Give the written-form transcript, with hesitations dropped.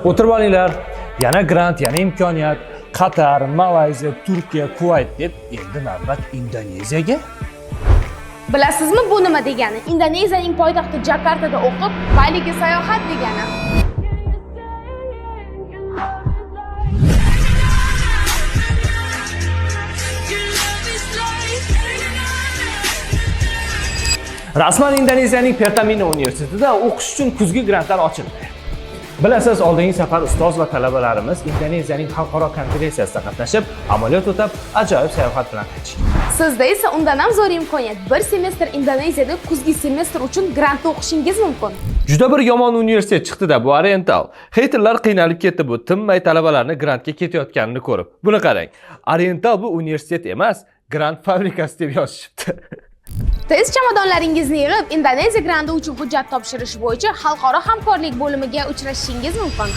O'tirib olinglar. Yana grant, yana imkoniyat. Qatar, Malayziya, Turkiya, Kuvayt deb endi navbat Indoneziyaga. Bilasizmi bu nima degani? Indoneziyaning poytaxti Jakartada o'qib, Baliga sayohat degani. Rasman Indoneziyaning Pertamina universitetida o'qish uchun kuzgi grantlar ochildi. Bilasiz, oldingi safar ustoz va talabalarimiz Indoneziyaning xalqaro konferensiyasida qatnashib, amaliyot o'tab, ajoyib sayohat bilan qaytishdi. Sizda esa undan ham zo'r imkoniyat. Bir semestr Indoneziyada kuzgi semestr uchun grantda o'qishingiz mumkin. Juda bir yomon universitet chiqdi-da bu Oriental. Heyterlar qiynalib ketdi bu tinmay talabalarni grantga ketayotganini ko'rib. Buni qarang. Oriental bu universitet emas, grant fabrikasi deb yozishibdi. Tez chamadonlaringizni yig'ib, Indoneziya granti uchun hujjat topshirish bo'yicha xalqaro hamkorlik bo'limiga uchrashishingiz mumkin.